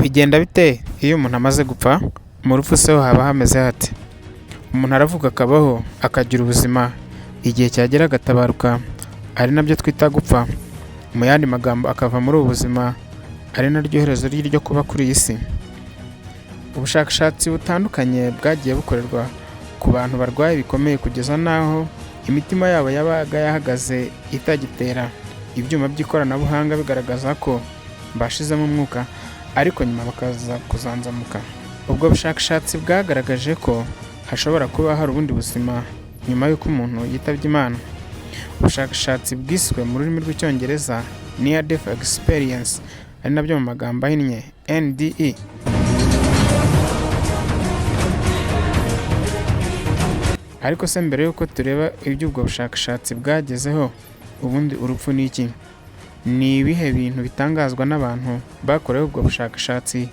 Bigenda bite iyo umuntu amaze gupfa? Mu rupfu se ho haba hameze hate? Umuntu aravuka akabaho, akagira ubuzima, igihe cyagera agatabaruka, ari nabyo twita gupfa. Mu yandi magambo akava muri ubu buzima, ari naryo herezo rye ryo kuba kuri iyi si. Ubushakashatsi butandukanye bwagiye bukorerwa ku bantu barwaye bikomeye kugeza n'aho imitima yabo yabaga yahagaze itagitera, ibyuma by'ikoranabuhanga bigaragaza ko bashizemo umwuka, ariko nyuma bakaza kuzanzamuka. Ubwo bushakashatsi bwagaragaje ko hashobora kuba hari ubundi buzima nyuma y'uko umuntu yitabye Imana. Ubushakashatsi bwiswe mu rurimi rw'Icyongereza Near Death Experience, ari nabyo mu magambo ahinnye NDE. Ariko se mbere y'uko tureba iby'ubwo bushakashatsi bwagezeho, ubundi urupfu ni iki? Ni ibihe bintu bitangazwa n'abantu bakorewe ubwo bushakashatsi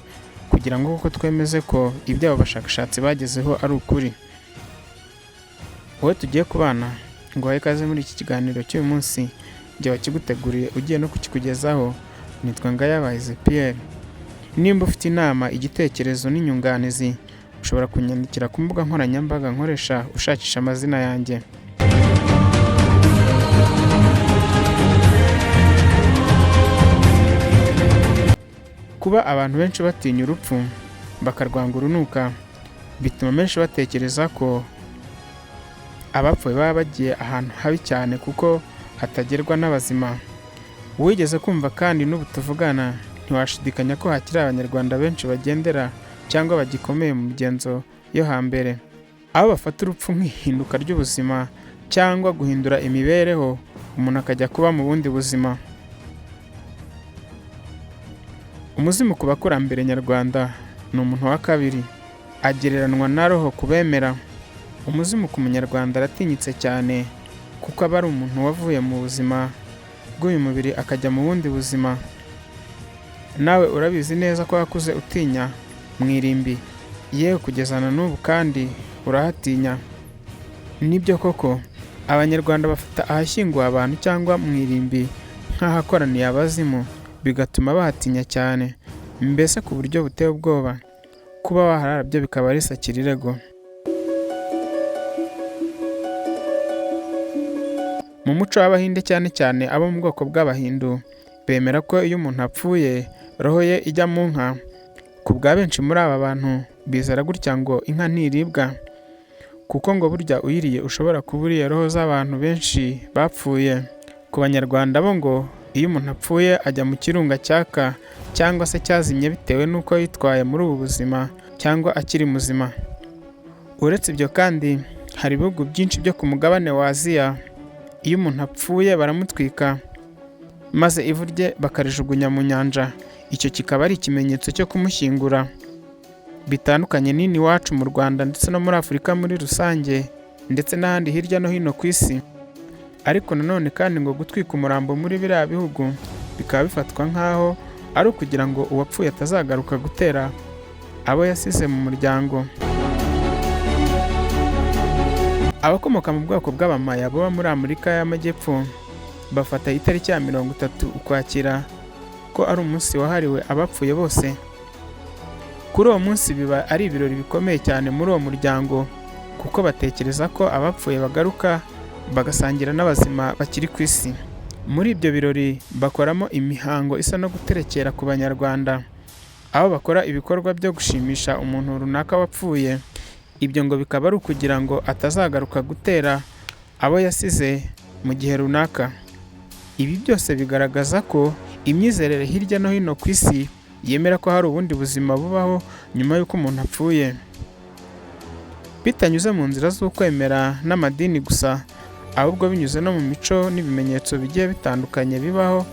kugira ngo koko twemeze ko ibyo abo bashakashatsi bagezeho ari ukuri? Wowe tugiye kubana, nguhaye ikaze muri iki kiganiro cy'uyu munsi, njye wakiguteguriye ugiye no kukikugezaho, nitwa Ngayabahizi Pierre. Nimba ufite inama, igitekerezo n'inyunganizi, ushobora kunyandikira ku mbuga nkoranyambaga nkoresha ushakisha amazina yanjye. Kuba abantu benshi batinya urupfu, bakarwanga urunuka, bituma benshi batekereza ko abapfuye baba bagiye ahantu habi cyane kuko hatagerwa n'abazima. Wigeze kumva kandi n'ubu tuvugana, ntiwashidikanya ko hakiri Abanyarwanda benshi bagendera cyangwa bagikomeye mu migenzo yo hambere, aho bafata urupfu nk'ihinduka ry'ubuzima cyangwa guhindura imibereho, umuntu akajya kuba mu bundi buzima. Umuzimu ku bakurambere nyarwanda ni umuntu wa kabiri, agereranwa na roho ku bemera. Umuzimu ku munyarwanda aratinyitse cyane kuko aba ari umuntu wavuye mu buzima bw'uyu mubiri akajya mu bundi buzima. Nawe urabizi neza ko wakuze utinya mu irimbi, yewe kugeza na n'ubu kandi urahatinya. Nibyo koko Abanyarwanda bafata ahashyinguwe abantu cyangwa mu irimbi nk'ahakoraniye abazimu, bigatuma bahatinya cyane, mbese ku buryo buteye ubwoba. Kuba waharara byo bikaba ari sakirirego. Mu muco w'Abahinde cyane cyane abo mu bwoko bw'Abahindu, bemera ko iyo umuntu apfuye roho ye ijya mu nka. Ku bwa benshi muri aba bantu bizera gutya ngo inka ntiribwa, kuko ngo burya uyiriye ushobora kuba uriye roho z'abantu benshi bapfuye. Ku Banyarwanda bo ngo iyo umuntu apfuye ajya mu kirunga cyaka cyangwa se cyazimye bitewe n'uko yitwaye muri ubu buzima cyangwa akiri muzima. Uretse ibyo kandi hari ibihugu byinshi byo ku mugabane wa Aziya, iyo umuntu apfuye baramutwika maze ivu rye bakarijugunya mu nyanja, icyo kikaba ari ikimenyetso cyo kumushyingura. Bitandukanye n'ino iwacu mu Rwanda ndetse no muri Afurika muri rusange ndetse n'ahandi hirya no hino ku isi. Ariko nanone kandi ngo gutwika umurambo muri biriya bihugu bikaba bifatwa nk'aho ari ukugira ngo uwapfuye atazagaruka gutera abo yasize mu muryango. Abakomoka mu bwoko bw'Abamaya baba muri Amerika y'Amajyepfo bafata itariki ya 30 Ukwakira ko ari umunsi wahariwe abapfuye bose. Kuri uwo munsi biba ari ibirori bikomeye cyane muri uwo muryango kuko batekereza ko abapfuye bagaruka bagasangira n'abazima bakiri ku isi. Muri ibyo birori bakoramo imihango isa no guterekera ku Banyarwanda, aho bakora ibikorwa byo gushimisha umuntu runaka wapfuye, ibyo ngo bikaba ari ukugira ngo atazagaruka gutera abo yasize mu gihe runaka. Ibi byose bigaragaza ko imyizerere hirya no hino ku isi yemera ko hari ubundi buzima bubaho nyuma y'uko umuntu apfuye. Bitanyuze mu nzira z'ukwemera n'amadini gusa, ahubwo binyuze no mu mico n'ibimenyetso bigiye bitandukanye bibaho,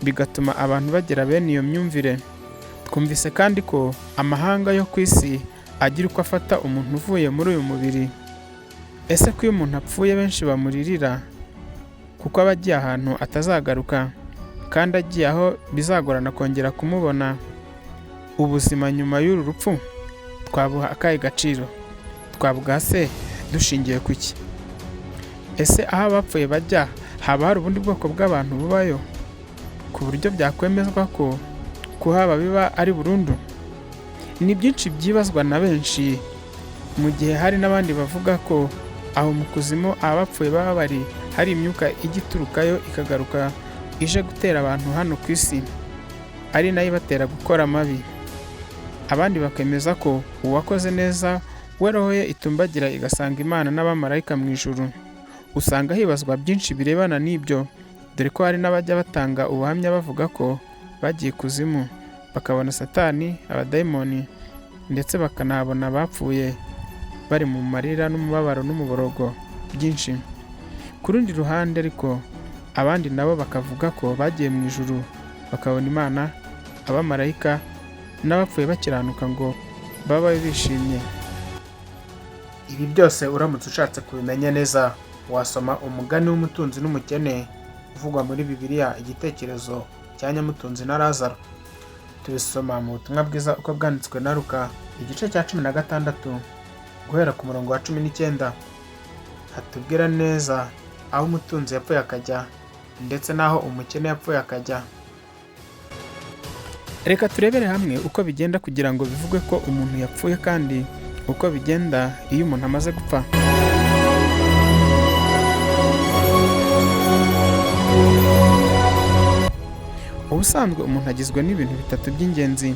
bigatuma abantu bagira bene iyo myumvire. Twumvise kandi ko amahanga yo ku isi agira uko afata umuntu uvuye muri uyu mubiri. Ese ko iyo umuntu apfuye benshi bamuririra kuko aba agiye ahantu atazagaruka kandi agiye aho bizagorana kongera kumubona, ubuzima nyuma y'uru rupfu twabuha akahe gaciro? Twabugaha se dushingiye ku ki? Ese aho abapfuye bajya haba hari ubundi bwoko bw'abantu bubayo, ku buryo byakwemezwa ko Kuhaba biba ari burundu? Ni byinshi byibazwa na benshi, mu gihe hari n'abandi bavuga ko aho mu kuzimu abapfuye baba bari hari imyuka ijya iturukayo ikagaruka ije gutera abantu hano ku isi, ari nayo ibatera gukora amabi. Abandi bakemeza ko uwakoze neza we roho ye itumbagira igasanga Imana n'abamarayika mu ijuru. Usanga hibazwa byinshi birebana n'ibyo, dore ko hari n'abajya batanga ubuhamya bavuga ko bagiye ikuzimu bakabona Satani, abadayimoni, ndetse bakanahabona abapfuye bari mu marira n'umubabaro n'umuborogo byinshi. Ku rundi ruhande ariko, abandi nabo bakavuga ko bagiye mu ijuru bakabona Imana, abamarayika n'abapfuye bakiranuka ngo babayo bishimye. Ibi byose uramutse ushatse kubimenya neza, wasoma umugani w'umutunzi n'umukene uvugwa muri Bibiliya, igitekerezo cya nyamutunzi na Lazaro. Tubisoma mu butumwa bwiza uko bwanditswe na Luka, igice cya 16, guhera ku murongo wa 19. Hatubwira neza aho umutunzi yapfuye akajya ndetse n'aho umukene yapfuye akajya. Reka turebere hamwe uko bigenda kugira ngo bivugwe ko umuntu yapfuye, kandi uko bigenda iyo umuntu amaze gupfa. Ubusanzwe umuntu agizwe n'ibintu bitatu by'ingenzi.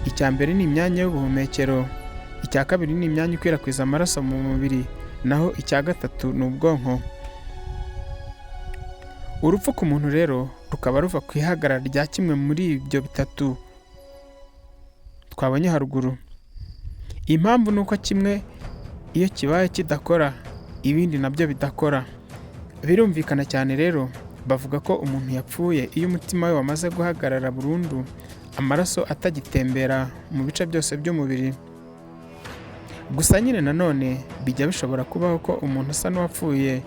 Icya mbere ni imyanya y'ubuhumekero, icya kabiri ni imyanya ikwirakwiza amaraso mu mubiri, naho icya gatatu ni ubwonko. Urupfu ku muntu rero rukaba ruva ku ihagarara rya kimwe muri ibyo bitatu twabonye haruguru. Impamvu ni uko kimwe iyo kibaye kidakora, ibindi nabyo bidakora. Birumvikana cyane rero, bavuga ko umuntu yapfuye iyo umutima we wamaze guhagarara burundu, amaraso atagitembera mu bice byose by'umubiri. Gusa nyine nanone bijya bishobora kubaho ko umuntu asa n'uwapfuye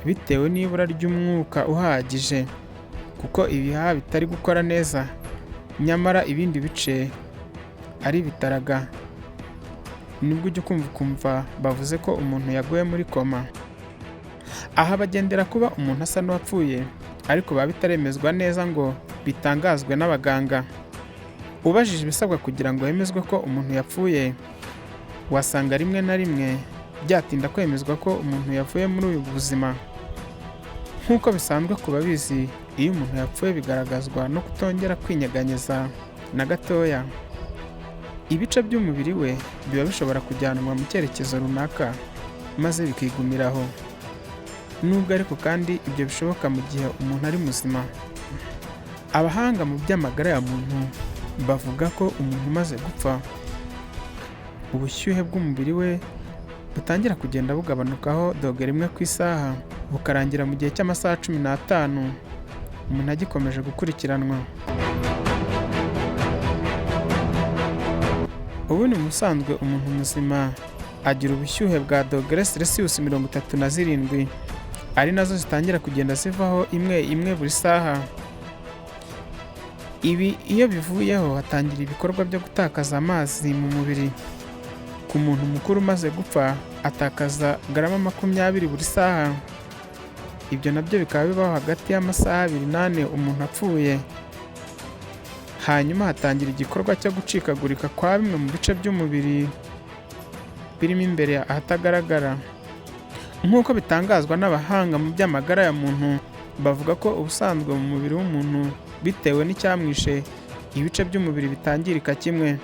bitewe n'ibura ry'umwuka uhagije, kuko ibihaha bitari gukora neza, nyamara ibindi bice ari bitaraga. Nibwo ujya ukumva ukumva bavuze ko umuntu yaguye muri koma. Aha bagendera kuba umuntu asa n'uwapfuye, ariko biba bitaremezwa neza ngo bitangazwe n'abaganga. Ubajije ibisabwa kugira ngo hemezwe ko umuntu yapfuye, wasanga rimwe na rimwe byatinda kwemezwa ko umuntu yavuye muri ubu buzima. Nk'uko bisanzwe ku babizi, iyo umuntu yapfuye bigaragazwa no kutongera kwinyeganyeza na gatoya. Ibice by'umubiri we biba bishobora kujyanwa mu cyerekezo runaka maze bikigumira aho. Nubwo ariko kandi ibyo bishoboka mu gihe umuntu ari muzima. Abahanga mu by'amagara ya muntu bavuga ko umuntu umaze gupfa, ubushyuhe bw'umubiri we butangira kugenda bugabanukaho dogere imwe ku isaha, bukarangira mu gihe cy'amasaha 15 umuntu agikomeje gukurikiranwa. Ubundi mu busanzwe umuntu muzima agira ubushyuhe bwa dogere Celsius 37, ari nazo zitangira kugenda zivaho imwe imwe buri saha. Ibi iyo bivuyeho hatangira ibikorwa byo gutakaza amazi mu mubiri. Ku muntu mukuru umaze gupfa atakaza garama 20 buri saha. Ibyo nabyo bikaba bibaho hagati y'amasaha 2 n'ane umuntu apfuye. Hanyuma hatangira igikorwa cyo gucikagurika kwa bimwe mu bice by'umubiri birimo imbere ahatagaragara. Nk'uko bitangazwa n'abahanga mu by'amagara ya muntu, bavuga ko ubusanzwe mu mubiri w'umuntu bitewe n'icyamwishe, ibice by'umubiri bitangirika kimwe.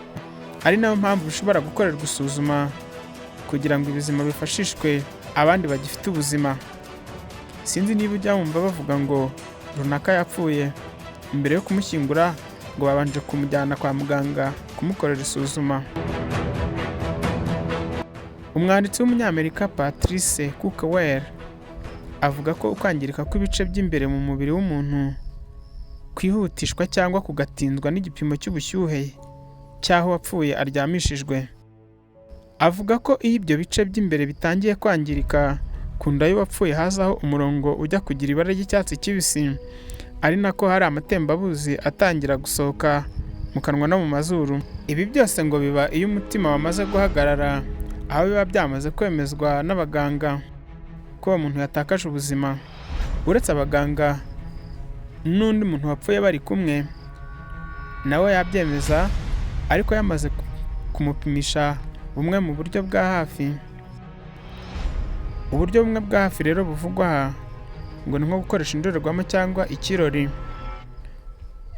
Ari nayo mpamvu bishobora gukorerwa isuzuma kugira ngo ibizima bifashishwe abandi bagifite ubuzima. Sinzi niba ujya wumva bavuga ngo runaka yapfuye, mbere yo kumushyingura ngo babanje kumujyana kwa muganga kumukorera isuzuma. Umwanditsi w'umunyamerika Patrice Cookwell avuga ko ukwangirika kw'ibice by'imbere mu mubiri w'umuntu kwihutishwa cyangwa kugatinzwa n'igipimo cy'ubushyuhe cy'aho uwapfuye aryamishijwe. Avuga ko iyo ibyo bice by'imbere bitangiye kwangirika, ku nda y'uwapfuye hazaho umurongo ujya kugira ibara ry'icyatsi kibisi, ari nako hari amatembabuzi atangira gusohoka mu kanwa no mu mazuru. Ibi byose ngo biba iyo umutima wamaze guhagarara, aho biba byamaze kwemezwa n'abaganga ko uwo muntu yatakaje ubuzima. Uretse abaganga n'undi muntu wapfuye bari kumwe, Nawe yabyemeza, ariko yamaze kumupimisha bumwe mu buryo bwa hafi. Uburyo bumwe bwa hafi rero buvugwa aha ngo ni nko gukoresha indorerwamo cyangwa ikirori.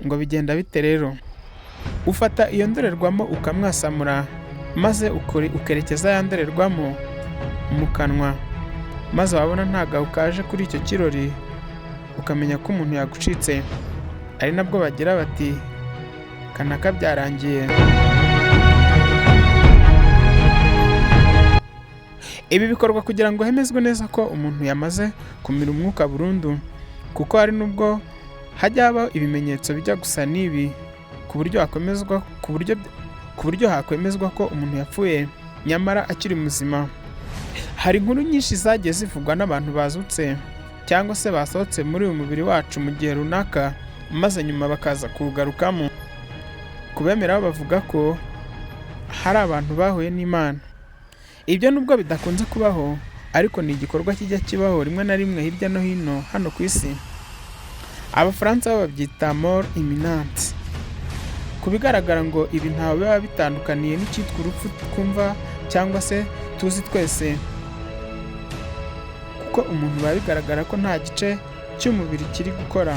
Ngo bigenda bite rero? Ufata iyo ndorerwamo ukamwasamura, maze ukerekeza ya ndorerwamo mu kanwa, maze wabona nta gahu kaje kuri icyo kirori, ukamenya ko umuntu yagucitse. Ari nabwo bagira bati: "Kanaka byarangiye." Ibi bikorwa kugira ngo hemezwe neza ko umuntu yamaze kumira umwuka burundu, kuko hari n'ubwo hajya habaho ibimenyetso bijya gusa n'ibi ku buryo hakwemezwa ko umuntu yapfuye nyamara akiri muzima. Hari inkuru nyinshi zagiye zivugwa n'abantu bazutse cyangwa se basohotse muri uyu mubiri wacu mu gihe runaka, maze nyuma bakaza kuwugarukamo. Ku bemera bo bavuga ko hari abantu bahuye n'Imana. Ibyo nubwo bidakunze kubaho, ariko ni igikorwa kijya kibaho rimwe na rimwe hirya no hino hano ku isi. Abafaransa bo babyita mort imminente. Ku bigaragara ngo ibi ntaho biba bitandukaniye n'icyitwa urupfu twumva cyangwa se tuzi twese, kuko umuntu biba bigaragara ko nta gice cy'umubiri kiri gukora.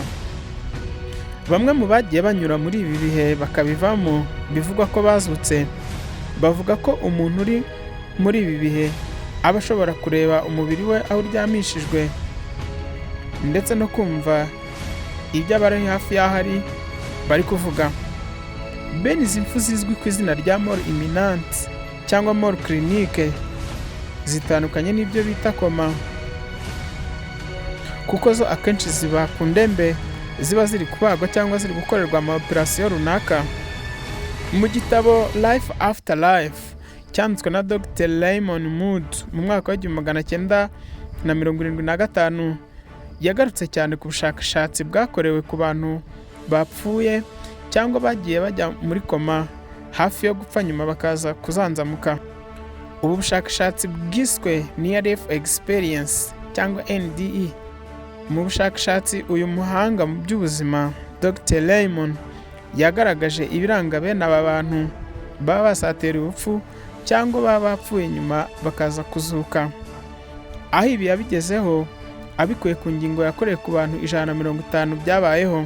Bamwe mu bagiye banyura muri ibi bihe bakabivamo bivugwa ko bazutse, bavuga ko umuntu uri muri ibi bihe aba ashobora kureba umubiri we aho uryamishijwe, ndetse no kumva ibyo abari hafi y'aho ari bari kuvuga. Bene izi mfu zizwi ku izina rya mort imminente cyangwa mort clinique zitandukanye n'ibyo bita koma, kuko zo akenshi ziba ku ndembe ziba ziri kubagwa cyangwa ziri gukorerwa ama operasiyo runaka. Mu gitabo Life After Life cyanditswe na Dr Raymond Moody mu mwaka wa 1975, yagarutse cyane ku bushakashatsi bwakorewe ku bantu bapfuye cyangwa bagiye bajya muri koma hafi yo gupfa, nyuma bakaza kuzanzamuka. Ubu bushakashatsi bwiswe Near Death Experience cyangwa NDE. Mu bushakashatsi, uyu muhanga mu by'ubuzima Dr Raymond yagaragaje ibiranga bene aba bantu baba basatira urupfu cyangwa baba bapfuye nyuma bakaza kuzuka. Aho ibi yabigezeho abikuye ku ngingo yakorewe ku bantu 150 byabayeho.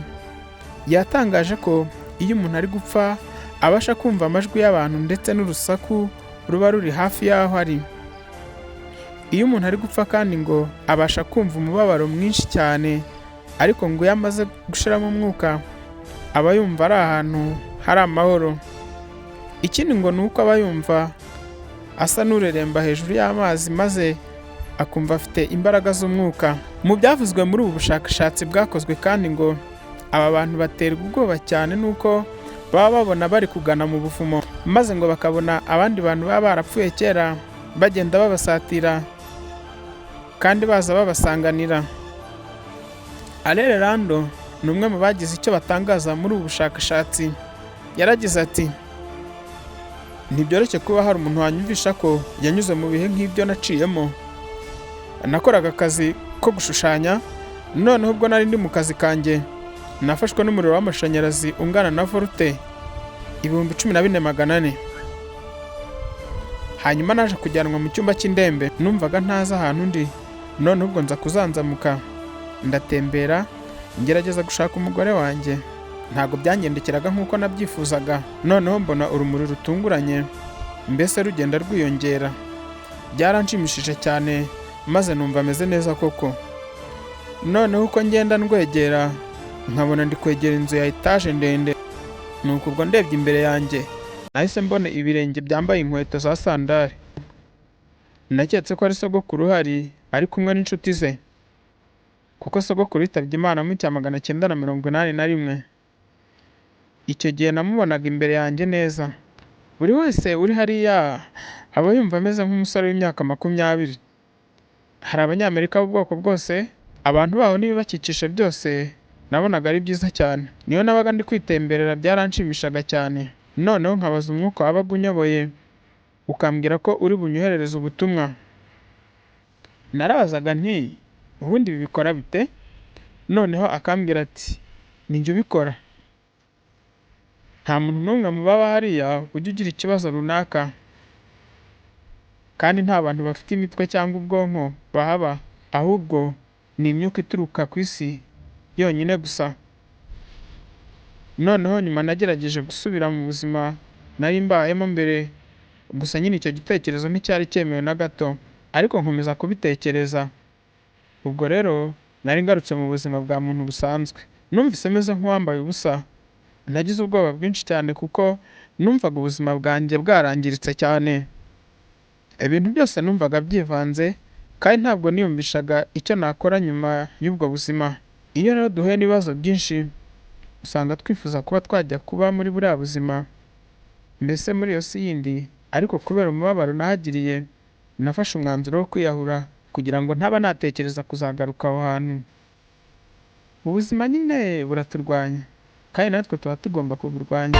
Yatangaje ko iyo umuntu ari gupfa abasha kumva amajwi y'abantu ndetse n'urusaku ruba ruri hafi y'aho ari. Iyo umuntu ari gupfa kandi ngo abasha kumva umubabaro mwinshi cyane, ariko ngo iyo amaze gushiramo umwuka aba yumva ari ahantu hari amahoro. Ikindi ngo ni uko aba yumva asa n'ureremba hejuru y'amazi, maze akumva afite imbaraga z'umwuka. Mu byavuzwe muri ubu bushakashatsi bwakozwe kandi, ngo aba bantu baterwa ubwoba cyane n'uko baba babona bari kugana mu buvumo, maze ngo bakabona abandi bantu baba barapfuye kera bagenda babasatira kandi baza babasanganira. Arere Rando ni umwe mu bagize icyo batangaza muri ubu bushakashatsi. Yaragize ati: "Ntibyoroshye kuba hari umuntu wanyumvisha ko yanyuze mu bihe nk'ibyo naciyemo. Nakoraga akazi ko gushushanya, noneho ubwo nari ndi mu kazi kanjye nafashwe n'umuriro w'amashanyarazi ungana na volte 14,400. Hanyuma naje kujyanwa mu cyumba cy'indembe. Numvaga ntazi ahantu ndi. None ubwo nza kuzanzamuka, ndatembera, ngerageza gushaka umugore wanjye. Ntabwo byangendekeraga nk'uko nabyifuzaga. Noneho mbona urumuri rutunguranye, mbese rugenda rwiyongera. Byaranshimishije cyane, maze numva ameze neza koko. Noneho uko ngenda ndwegera, nkabona ndi kwegera inzu ya etaje ndende. Nuko ubwo ndebye imbere yanjye, nahise mbona ibirenge byambaye inkweto za sandari. Naketse ko ari sogokuru uhari ari kumwe n'inshuti ze, kuko sogokuru yitabye Imana mu 1981. Icyo gihe namubonaga imbere yanjye neza. Buri wese uri hariya aba yumva ameze nk'umusore w'imyaka 20. Hari Abanyamerika b'ubwoko bwose, abantu baho n'ibibakikije byose nabonaga ari byiza cyane. Niyo nabaga ndi kwitemberera byaranshimishaga cyane. Noneho nkabaza umwuka wabaga unyoboye, ukambwira ko uri bunyoherereze ubutumwa. Narabazaga nti: 'Ubundi ibi bikora bite?' Noneho akambwira ati: 'Ni njye ubikora.' Nta muntu n'umwe mu baba hariya ujya ugira ikibazo runaka, kandi nta bantu bafite imitwe cyangwa ubwonko bahaba, ahubwo ni imyuka ituruka ku isi yonyine gusa. Noneho nyuma nagerageje gusubira mu buzima nari mbayemo mbere, gusa nyine icyo gitekerezo nticyari cyemewe na gato, ariko nkomeza kubitekereza. Ubwo rero nari ngarutse mu buzima bwa muntu busanzwe. Numvise meze nk'uwambaye ubusa, nagize ubwoba bwinshi cyane kuko numvaga ubuzima bwanjye bwarangiritse cyane. Ibintu byose numvaga byivanze kandi ntabwo niyumvishaga icyo nakora nyuma y'ubwo buzima. Iyo rero duhuye n'ibibazo byinshi, usanga twifuza kuba twajya kuba muri buriya buzima, mbese muri iyo si yindi, ariko kubera umubabaro nahagiriye, nafashe umwanzuro wo kwiyahura kugira ngo ntaba natekereza kuzagaruka aho hantu. Ubuzima nyine buraturwanya kandi natwe tuba tugomba kuburwanya.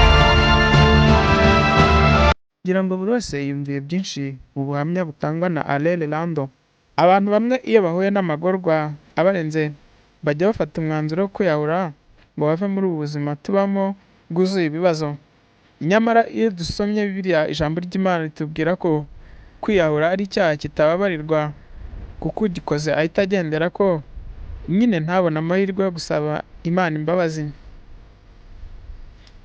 Kugira ngo buri wese yiyumviye byinshi mu buhamya butangwa na Arlene Lando. Abantu bamwe iyo bahuye n'amagorwa abarenze bajya bafata umwanzuro wo kwiyahura ngo bave muri ubu buzima tubamo bwuzuye ibibazo. Nyamara iyo dusomye Bibiliya, ijambo ry'Imana ritubwira ko kwiyahura ari icyaha kitababarirwa, kuko ugikoze ahita agendera ko nyine ntabone amahirwe yo gusaba Imana imbabazi.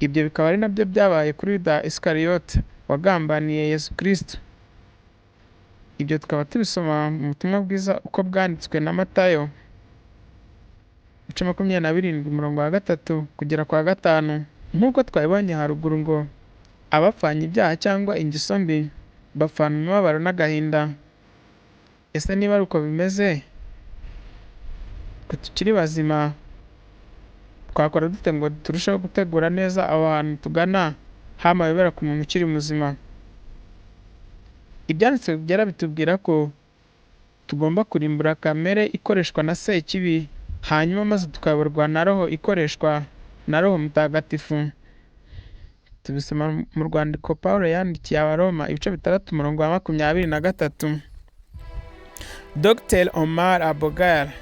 Ibyo bikaba ari nabyo byabaye kuri Yuda Isikariyote wagambaniye Yesu Kristo. Ibyo tukaba tubisoma mu butumwa bwiza uko bwanditswe na Matayo, ibice 27 umurongo wa 3 kugera kwa 5. Nk'uko twabibonye haruguru ngo abapfanye ibyaha cyangwa ingeso mbi bapfana umubabaro n'agahinda. Ese niba ari uko bimeze, twe tukiri bazima twakora dute ngo turusheho gutegura neza aho hantu tugana h'amayobera ku muntu ukiri muzima? Ibyanditswe byera bitubwira ko tugomba kurimbura kamere ikoreshwa na Sekibi, hanyuma maze tukayoborwa na roho ikoreshwa na Roho Mutagatifu. Tubisoma mu rwandiko Pawulo yandikiye Abaroma, ibice 6 umurongo wa 23. Dr Omar Abogar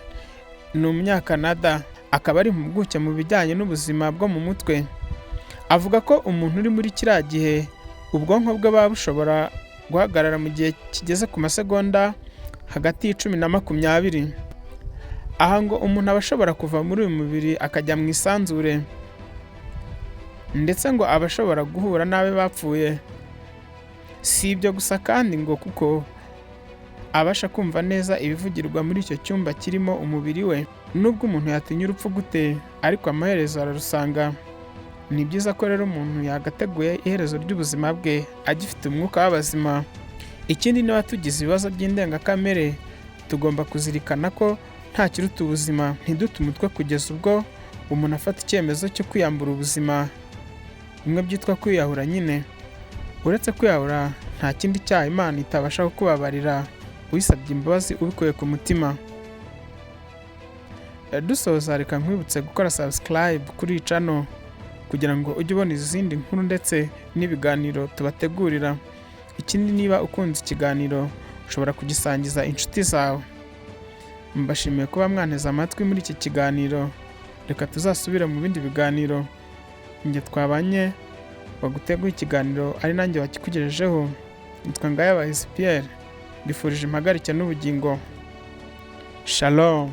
ni umunyakanada, akaba ari impuguke mu bijyanye n'ubuzima bwo mu mutwe. Avuga ko umuntu uri muri kiriya gihe ubwonko bwe buba bushobora guhagarara mu gihe kigeze ku masegonda hagati ya 10 na 20. Aha ngo umuntu aba ashobora kuva muri uyu mubiri akajya mu isanzure, ndetse ngo aba ashobora guhura n'abe bapfuye. Si ibyo gusa kandi ngo kuko abasha kumva neza ibivugirwa muri icyo cyumba kirimo umubiri we. Nubwo umuntu yatinya urupfu gute, ariko amaherezo ararusanga. Ni byiza ko rero umuntu yagateguye iherezo ry'ubuzima bwe agifite umwuka w'abazima. Ikindi, niba tugize ibibazo by'indengakamere, tugomba kuzirikana ko nta kiruta ubuzima, ntidute umutwe kugeza ubwo umuntu afata icyemezo cyo kwiyambura ubuzima, bimwe byitwa kwiyahura nyine. Uretse kwiyahura, nta kindi cyaha Imana itabasha kukubabarira uyisabye imbabazi ubikuye ku mutima. Dusoza, reka nkwibutse gukora subscribe kuri iyi channel kugira ngo ujye ubona izindi nkuru ndetse n'ibiganiro tubategurira. Ikindi, niba ukunze ikiganiro ushobora kugisangiza inshuti zawe. Mbashimiye kuba mwanteze amatwi muri iki kiganiro. Reka tuzasubire mu bindi biganiro. Njye twabanye waguteguye ikiganiro ari nanjye wakikugejejeho, nitwa Ngayabahizi Pierre. Mbifurije impagarike n'ubugingo. Shalom.